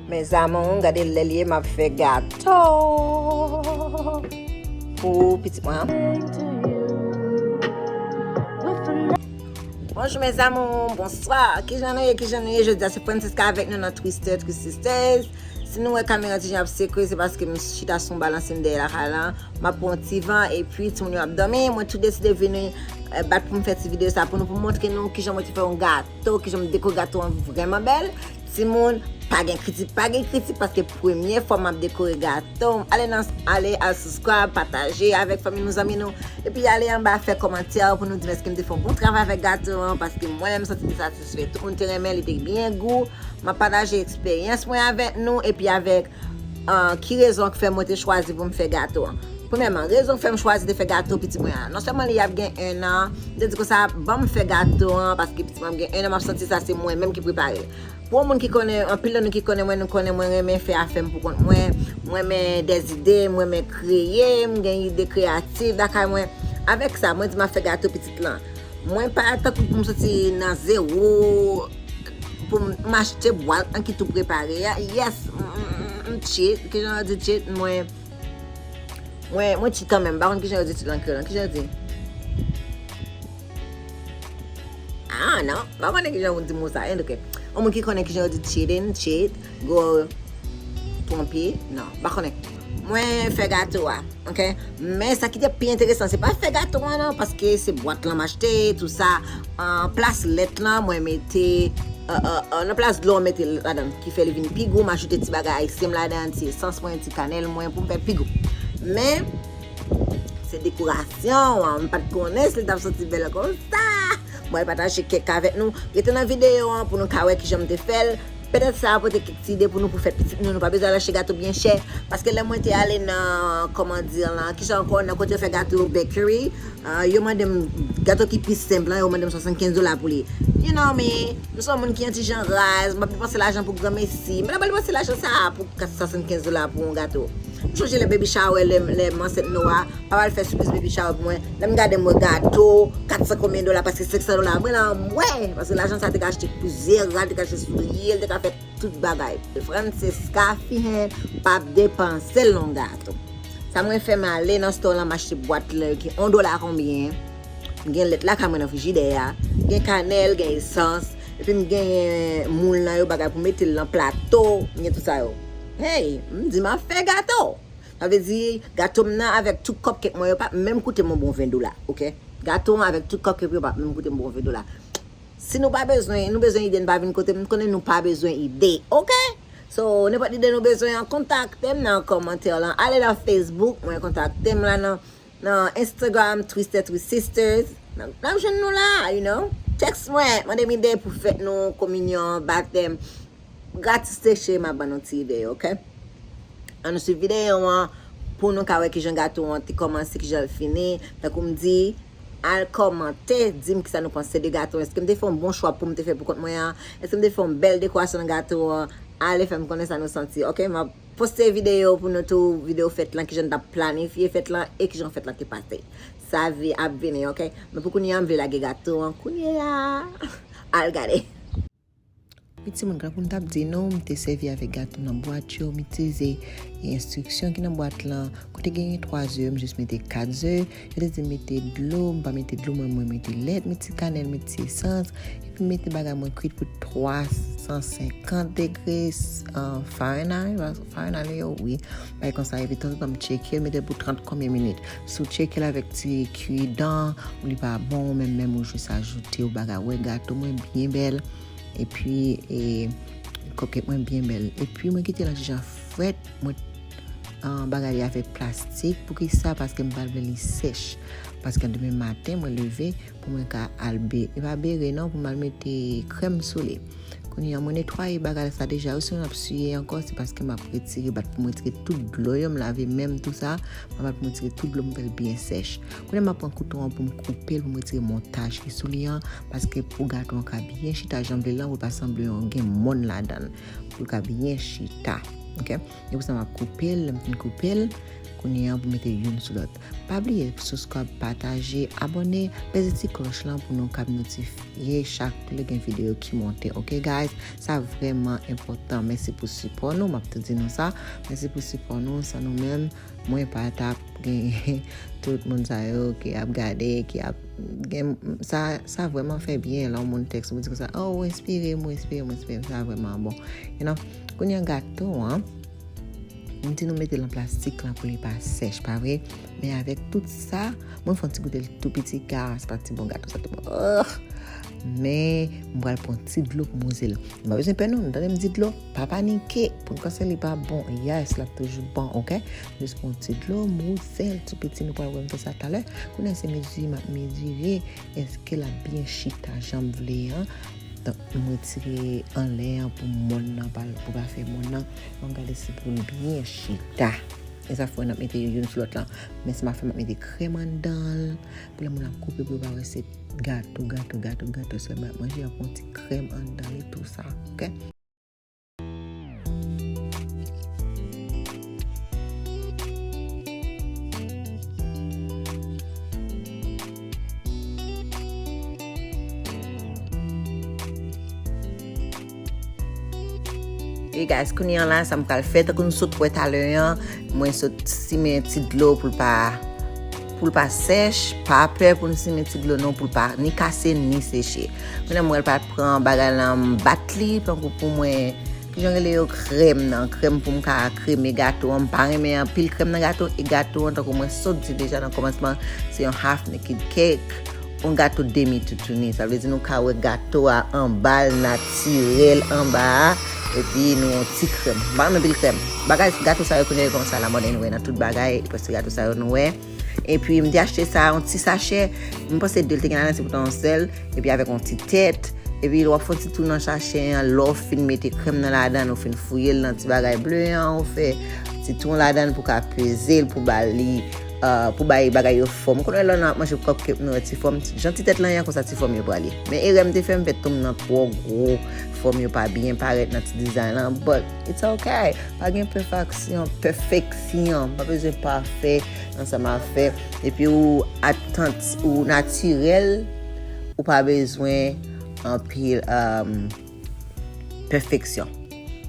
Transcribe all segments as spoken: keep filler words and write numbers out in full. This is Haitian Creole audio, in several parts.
Mes amours, gade lè l ye, m ap fè gato pou pitit mwen an. Bonjou mes amours, bonswa. Kijan nou ye, kijan nou ye? Jodi a se Francisca avèk nou nan Twister, Twist Sisters. Si nou wè kamera ti jan ap sekwe, se paske m chita sou yon balanse m dèyè lakay lan. M ap pran yon ti van, epi timoun yo ap dòmi. Mwen tou deside vini, eh, bat pou m fè ti videyo sa pou nou, pou m montre nou kijan mwen te fè yon gato, kijan m dekore gato an vrèman bèl. Timoun, pa gen kritik, pa gen kritik, paske premye fwa m ap dekore gato. Ale nan, ale al subscribe, pataje avèk fanmi nou, zanmi nou. Epi ale anba fè kòmantè pou nou di m èske m te fè yon bon travay avèk gato an, paske mwen menm m santi m te satisfè. Tout moun te renmen, li te byen gou. M ap pataje eksperyans mwen avèk nou, epi avèk, ah, ki rezon k fè mwen te chwazi pou m fè gato an. Premyèman, rezon k fè m chwazi te fè gato pitit mwen an. Non sèlman li ap gen enn an, m te di konsa, ban m fè gato an, paske pitit mwen ap gen enn an, m ap santi sa se mwen menm ki prepare l. Pou yon moun ki konnen, anpil nan nou ki konnen mwen, nou konnen mwen renmen fè afè m pou kont mwen, mwen renmen dèzide, mwen renmen kreye, m gen ide kreyatif lakay mwen. Avèk sa, mwen di m ap fè gato pitit lan. Mwen pa tankou pou m soti nan zewo, pou m, m achte bwat an ki tou prepare a. Yes, m, m, m, m cheat. Kijan yo di cheat? Mwen, mwen, mwen cheat kanmenm. M pa konn kijan yo di cheat an kreyòl. Kijan yo di? Ah, non. M pa konnen kijan yo di mo sa. Ann, ok. Yon moun ki konnen kijan yo di cheating, cheat, go twonpe. Non, m pa konnen. Mwen fè gato a. Ok? Men sa ki te pi enteresan, se pa fè gato an non, paske se bwat lan m achte, tou sa. An plas lèt lan, mwen mete, euh, euh, euh, nan plas dlo, mwen mete lèt ladan, ki fè li vin pi gou, m ajoute ti bagay ayisyen m ladan, ti esans mwen, ti kanèl mwen, pou m fè l pi gou. Men, se dekorasyon an, m pa t konnen si l t ap soti bèl konsa. Mwen pataje kèk avèk nou. Rete nan videyo an pou nou ka wè kijan m te fè l. Petèt sa a pote kèk ti ide pou nou pou fèt pitit nou. Nou pa bezwen al achte gato byen chè. Paske lè mwen te ale nan, kòman di la, kijan ankò, nan kote yo fè gato bakery, ah, yo mande m gato ki pi senp lan, yo mande m swasannkenz dola pou li. You know me, m se yon moun ki yon ti jan raz, m ap depanse lajan pou granmesi. M pa pral depanse lajan sa a pou kat swasannkenz dola pou yon gato. M chonje lè baby shower, lè, lè m ansent Noah, papa l fè sipriz baby shower pou mwen. Lè m gade m wè gato, kat san konbyen dola, paske senk san dola. Mwen la, mwen, paske lajan sa te ka achte plizyè rad, te ka achte soulye, l te ka fè tout bagay. Francisca Fihen p ap depanse l nan gato. Sa mwen fè, m ale nan store lan, m achte bwat lan ki yon dola konbyen. M gen lèt lakay mwen nan frijidè a. Gen kanèl, gen esans. Epi m genyen moul lan yo, bagay pou mete l nan plato. M gen tout sa yo. Hey, m di m ap fè gato. Sa vle di, gato m nan avèk tout cupcake mwen yo p ap menm koute m yon bon ven dola, ok? Gato an avèk tout cupcake yo p ap menm koute m bon ven dola. Si nou pa bezwen, nou bezwen ide, nou pa vin kote m, m konnen nou pa bezwen ide, ok? So, nenpòt ide nou bezwen an, kontakte m nan kòmantè lan. Ale nan Facebook, mwen kontakte m la nan, nan Instagram, Twister Twist Sisters. N ap, n ap jwenn nou la, you know. Text mwen, mande m ide pou fèt nou, kominyon, batèm. Gratis se cheri, m ap ban nou ti ide yo, ok? Ann nou swiv videyo an pou nou ka wè kijan gato an te kòmanse, kijan l fini. Tankou m di, al kòmante, di m kisa nou panse de gato an. Èske m te fè yon bon chwa pou m te fè pou kont mwen an? Èske m te fè yon bèl dekorasyon nan gato an? Ale fè m konnen sa nou santi, ok? M ap poste videyo pou nou tou, videyo fèt lan, kijan n t ap planifye fèt lan e kijan fèt lan te pase. Sa vi ap vini, ok? Men pou kounye a, m vle lage gato an kounye a. Al gade. Wi, timoun, tankou m t ap di nou, m te sèvi avèk gato nan bwat yo, m itilize enstriksyon ki nan bwat lan. Kote genyen twa ze, m jis mete kat ze. Yo te di m mete dlo, m pa mete dlo, mwen, mwen mete lèt, mete ti kanèl, mete ti esans. Epi m mete bagay mwen kwit pou twa san senkant degre, ah, Fahrenheit, Fahrenheit yo, wi. Bagay konsa, epi tanzantan m tcheke l, mete l pou trant konbyen minit. Si w tcheke l avèk ti kidan, ou li pa bon, ou menm, menm ou jis ajoute yon bagay. Wè gato mwen byen bèl. Epi, e, cupcake mwen byen bèl. Epi, mwen kite l an ti jan frèt. Mwen, ah, bagay li avèk plastik. Poukisa? Paske m pa t vle li sèch. Paske demen maten, mwen leve pou mwen ka al be-, e pa bere non, pou m al mete krèm sou li. Kounye a, mwen netwaye bagay sa deja. Wi, si nou ap siye ankò, se paske m ap retire, bat pou m retire tout dlo yo, m lave men m, tou sa. M ap bat pou m retire tout dlo, m fè l byen sèch. Kounye a, m ap pran kouto an pou m koupe l, pou m retire montaj ki sou li an. Paske pou gato an ka byen chita jan m vle l lan, pou l pa sanble yon gen mòn ladan l, pou l ka byen chita. Ok? E pou sa m ap koupe l, lè m fin koupe l, kounye a pou mete youn sou lòt. Pa bliye subscribe, pataje, abòne, peze ti klòch lan pou nou kab notifye chak lè gen videyo ki monte. Ok guys, sa vrèman enpòtan. Mèsi pou sipò nou, m ap tou di nou sa. Mèsi pou sipò nou, san nou menm, mwen pa t ap gen tout moun sa yo ki ap gade, ki ap gen sa, sa vrèman fè byen lè yon moun tèks ou di konsa, oh, ou enspire m, ou enspire m, ou enspire m, sa vrèman bon. You know, kounye a gato an, m di nou mete l nan plastik lan pou li pa sèch, pa vre? Men avèk tout sa, mwen fè yon ti goute l tou piti, ka se pa ti bon gato sa tou bon. Ugh! Men m pral pran ti dlo pou m wouze l. M pa bezwen pè non, nou tande m di dlo, pa panike. Pou n kòmanse li pa bon, yes, l ap toujou bon, ok? Jis pran ti dlo, m wouze l tou piti, nou pral wè m fè sa talè. Kounye a se mezi m ap mezire, èske l ap byen chita jan m vle an. Donk, m retire anlè an pou mòn nan, pa, pou pa fè mòn nan. Ann gade si pou l byen chita. E sa fè n ap mete youn sou lòt lan. Men sa m ap fè, m ap mete krèm anndan l. Pou lè moun ap koupe, pou yo pa wè se gato, gato, gato, gato sèlman y ap manje, y ap pran ti krèm anndan li, tou sa, ok? E guys, kounye a la, sa m pral fè, tankou nou sot wè talè an, mwen sot simen ti dlo pou l pa, pou l pa sèch, pa pè pou n simen ti dlo non, pou l pa ni kase, ni seche. Kounye a mwen pral pran bagay lan, m bat li, tankou pou mwen, kijan rele yo, krèm nan, krèm pou m ka kreme gato an. M pa renmen anpil krèm nan gato, e gato an, tankou mwen sot di deja nan kòmansman, se yon half naked cake. Yon gato demi toutouni. Sa vle di nou ka wè gato a anba l, natirèl anba a. Epi nou yon ti krèm. M pa renmen pil krèm. Bagay, gato sa yo kounye a konsa la mòd anyway nan tout bagay. Paske gato sa yo nou wè. Epi m te achte sa, yon ti sachè. M panse de l te gen ladan, se poutan yon sèl. Epi avèk yon ti tèt. Epi w ap fè yon ti tou nan sachè an. Lè w fin mete krèm nan ladan, ou fin fouye l nan ti bagay ble an, ou fè ti tou ladan pou ka peze l, pou ba li, euh, pou bay bagay yo fòm. Ou konnen lè nou ap manje cupcake, nou wè ti fòm. Jan ti tèt lan ye a, konsa ti fòm yo prale. Men erè m te fè, m fè tou m nan twò gwo, fòm yo pa byen parèt nan ti dizay lan. But it's ok. Pa gen pèfeksyon, pèfeksyon. Pa bezwen pafè nan sa m ap fè. Epi ou atant, ou natirèl, ou pa bezwen anpil, um, pèfeksyon.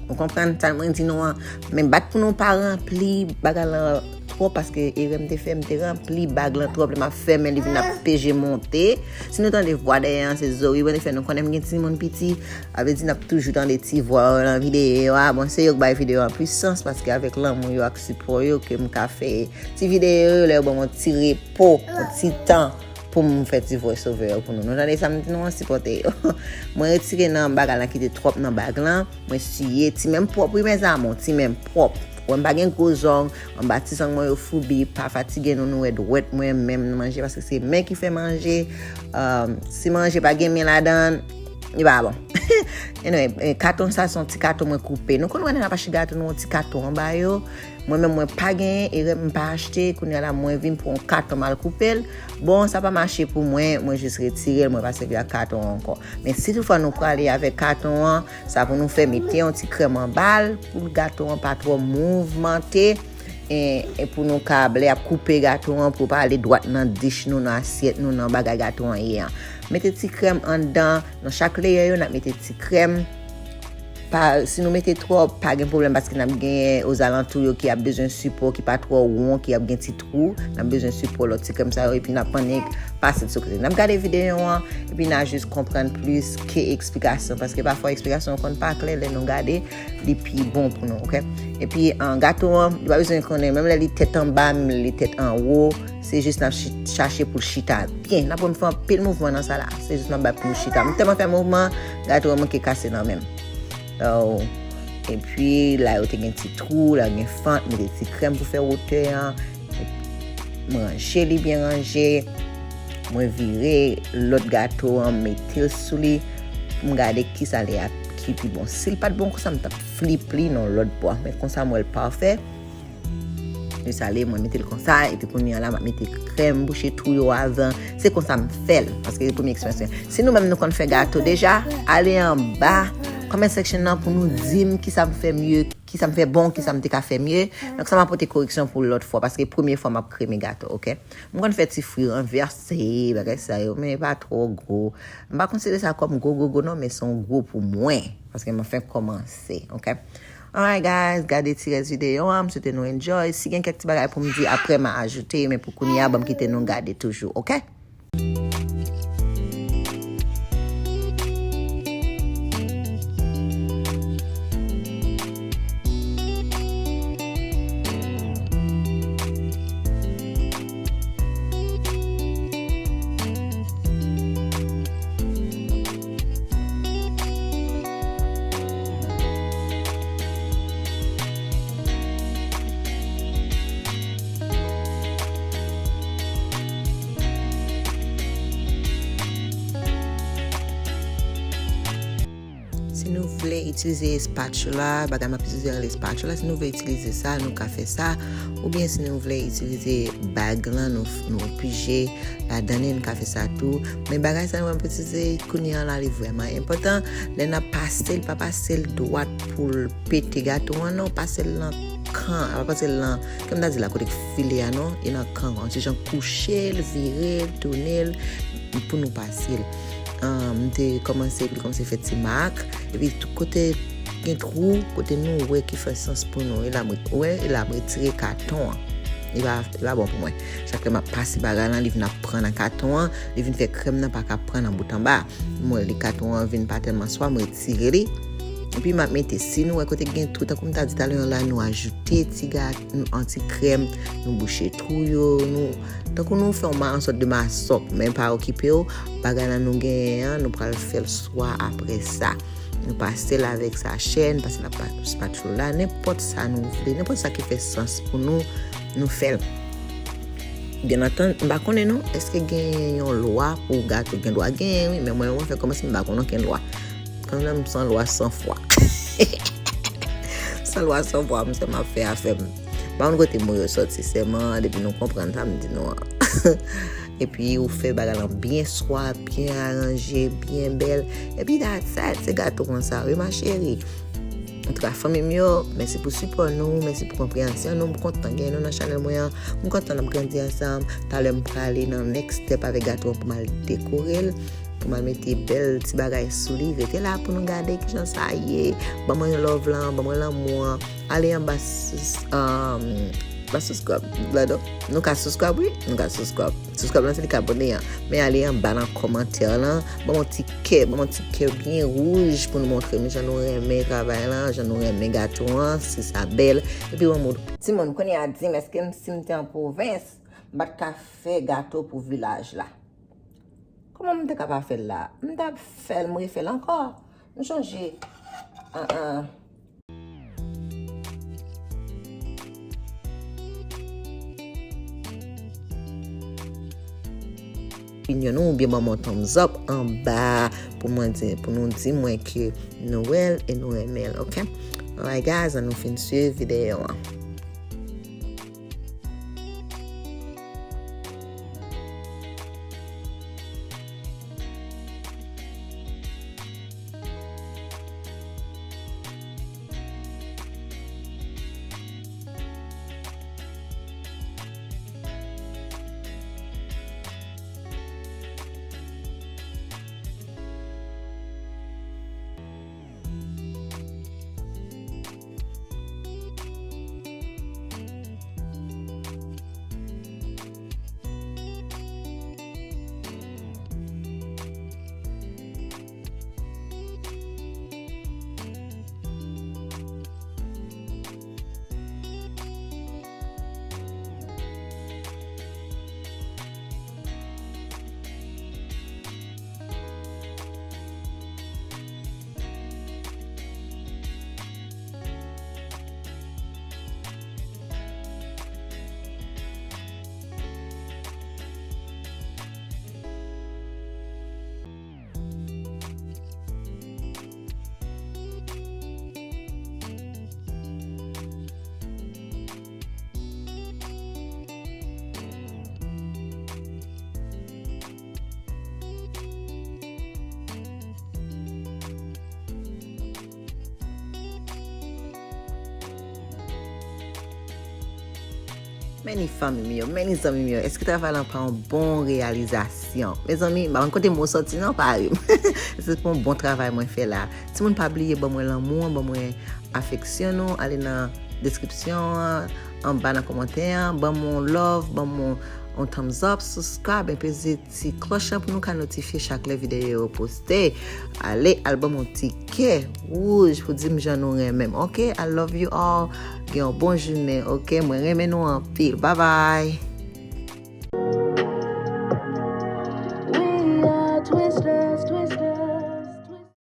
Ou konprann sa mwen di nou an? Men bat pou nou pa ranpli bagay lan twòp, paske erè m te fè, m te ranpli bag lan twòp, lè m ap fèmen li vin ap peje monte. Si nou tande vwa dèyè an, se zori mwen te fè, nou konnen m gen timoun piti, sa vle di n ap toujou tande ti vwa yo nan videyo a. Bon, se yo k bay videyo an pwisans, paske avèk lanmou yo ak sipò yo ke m ka fè ti videyo yo, lè yo ban m yon ti repo, yon ti tan pou m fè ti voice over yo pou nou. Nou tande sa m di nou an, sipòte yo. Mwen retire nan bagay lan ki te twòp nan bag lan. Mwen siye. Ti men m pwòp wi, mes amours, ti men m pwòp. Wè m pa gen gwo zong, anba ti zong mwen yo foubi, pa fatige nou, nou wè dwèt mwen menm nan manje, paske se men ki fè manje. Um, si manje pa gen men ladan, li pa bon. Anyway, eh, katon sa se yon ti katon mwen koupe. Nou konn wè lè n ap achte gato, nou yon ti katon anba yo. Mwen menm mwen pa genyen, erè m pa achte, kounye a la mwen vin pran yon katon m al koupe l. Bon, sa pa mache pou mwen, mwen jis retire l, mwen pa sèvi ak katon an ankò. Men si toutfwa nou prale avèk katon an, sa pou nou fè, mete yon ti krèm anba l, pou gato an pa twò mouvmante, e, e pou nou ka, lè ap koupe gato an, pou pa ale dwat nan dich nou, nan asyèt nou, nan bagay gato an ye an. Mete ti krèm anndan, nan chak leyè yo, n ap mete ti krèm. Pa, si nou mete twòp, pa gen pwoblèm, paske n ap gen ozalantou yo ki ap bezwen sipò, ki pa twò won, ki ap gen ti twou. N ap bezwen sipò lòt ti krèm sa yo, epi n ap annik pase l sou kote. N ap gade videyo an, epi n a jis konprann plis ke eksplikasyon, paske pafwa eksplikasyon yo konn pa klè, lè nou gade, li pi bon pou nou, ok? Epi, an, gato an, li pa bezwen konnen, menm lè li tèt anba, menm lè li tèt anwo, se jis n ap chi-, chache pou l chita byen. N ap wè m fè anpil mouvman nan sa la. Se jis m ap bat pou l chita. M tèlman fè mouvman, gato an manke kase nan men m. Oh. Epi, la yo te gen ti twou, la gen fant, mete ti krèm pou fè wotè an. Mwen ranje li byen ranje. Mwen vire lòt gato an, mete l sou li. Pou m gade kisa li ap ki pi bon. Si l pa t bon konsa, m t ap flip li nan lòt bò. Men konsa, m wè l pafè. Li sale, mwen mete l konsa, epi kounye a la, m ap mete krèm bouche twou yo avan. Se konsa m fè l, paske se premye eksperyans mwen. Si nou menm nou konn fè gato deja, ale anba, comment section nan pou nou di m ki sa m fè mye, ki sa m fè bon, ki sa m te ka fè mye. Donk sa m ap pote koreksyon pou lòt fwa, paske premye fwa m ap kreme gato, oke? M konn fè ti fri ranvèse, bagay sa yo, men pa twò gwo. M pa konsidere sa kòm gwo, gwo, gwo non, men se yon gwo pou mwen, paske m fenk kòmanse, oke? Alright guys, gade ti rès videyo an, m swete nou enjoy. Si gen kèk ti bagay pou m di apre, m a ajoute, men pou kounye a, ban m kite nou gade toujou, oke? Si nou vle itilize espatula, bagay m ap itilize an espatula, si nou vle itilize sa, nou ka fè sa. Oubyen si nou vle itilize bag lan, nou, nou pije ladan li, nou ka fè sa tou. Men bagay sa nou ap itilize kounye a la, li vrèman enpòtan. Lè n ap pase l, pa pase l dwat pou l pete gato an, non. Pase l nan kan, pa pase l nan, kòm m ta di la, kote k file a, non. E nan kan an, ti jan kouche l, vire l, tounen l, pou nou pase l. Ahn, m te kòmanse, epi l kòmanse fè ti mak. Epi tout kote gen twou, kote nou wè ki fè sans pou nou. E la m, wè, e la m retire katon an. Li pa, li pa bon pou mwen. Chak lè m ap pase bagay lan, li vin ap pran nan katon an, li vin fè krèm nan pa ka pran nan bout anba. M wè li katon an vin pa tèlman swa, m retire li. Epi m ap mete, si nou wè kote gen twou, tankou m ta di talè an la, nou ajoute ti ga, nou, yon ti krèm, nou bouche twou yo, nou, tankou nou fè yon ma-, yon sòt de masòp, men pa okipe w, bagay la nou genyen an, nou pral fè l swa apre sa. Nou pase l avèk sachè, nou pase l ak pa-, spatula, nenpòt sa nou vle, nenpòt sa ki fè sans pou nou, nou fè l. Byen antann, m pa konnen non, èske gen yon lwa pou gato? Gen dwa genyen, wi, men mwen, mwen fè kòmanse, m pa konn okenn lwa. Kanmenm, san lwa, san fwa. San lwa, san fwa, m sèlman ap fè afè m. M pa konn kote mo yo sòti, sèlman, depi nou konprann sa m di nou an. Epi, ou fè bagay lan byen swa, byen aranje, byen bèl. Epi, that's it, se gato konsa, wi, ma chérie. Antouka, fanmi m yo, mèsi pou sipò nou, mèsi pou konpreyansyon nou. M kontan gen nou nan chanèl mwen an. M kontan n ap grandi ansanm. Talè m prale nan next step avèk gato an pou m al dekore l, pou m al mete bèl ti bagay sou li. Rete la pou nou gade kijan sa ye. Ban mwen love lan, ban mwen lanmou an. Ale anba sous, um, pa subscribe, la non. Nou ka subscribe, wi. Nou ka subscribe. Subscribe lan se li k abòne an. Men ale anba nan kòmantè lan. Ban m yon ti kè, ban m yon ti kè byen wouj pou nou montre m jan nou renmen travay lan, jan nou renmen gato an, si sa bèl. Epi ban m yon... Timoun, kounye a di m, èske m, si m te an pwovens, m pa t ka fè gato pou vilaj la? Kòman m te ka pa fè l la? M t ap fè l, m refè l ankò. M chonje, an, an, opinyon nou, oubyen ban mwen thumbs up anba pou mwen di, pou nou di mwen ke nou wè l e nou renmen l, oke? Alright guys, ann nou fin swiv videyo an. Meni fanmi m yo, meni zanmi m yo, èske travay lan pa yon bon reyalizasyon? Mezanmi, m pa konn kote mo sòti non, pa ri m. Se pou yon bon travay mwen fè la. Timoun, pa bliye ban mwen lanmou an, ban mwen afeksyon nou, ale nan deskripsyon an, anba nan kòmantè an, ban mwen yon love, ban mwen yon thumbs up, subscribe, e peze ti klòch lan pou nou ka notifye chak lè videyo yo poste. Ale, al ban mwen yon ti kè wouj pou di m jan nou renmen m, ok? I love you all. Gen yon bon jounen, ok? Mwen renmen nou anpil. Bye bye.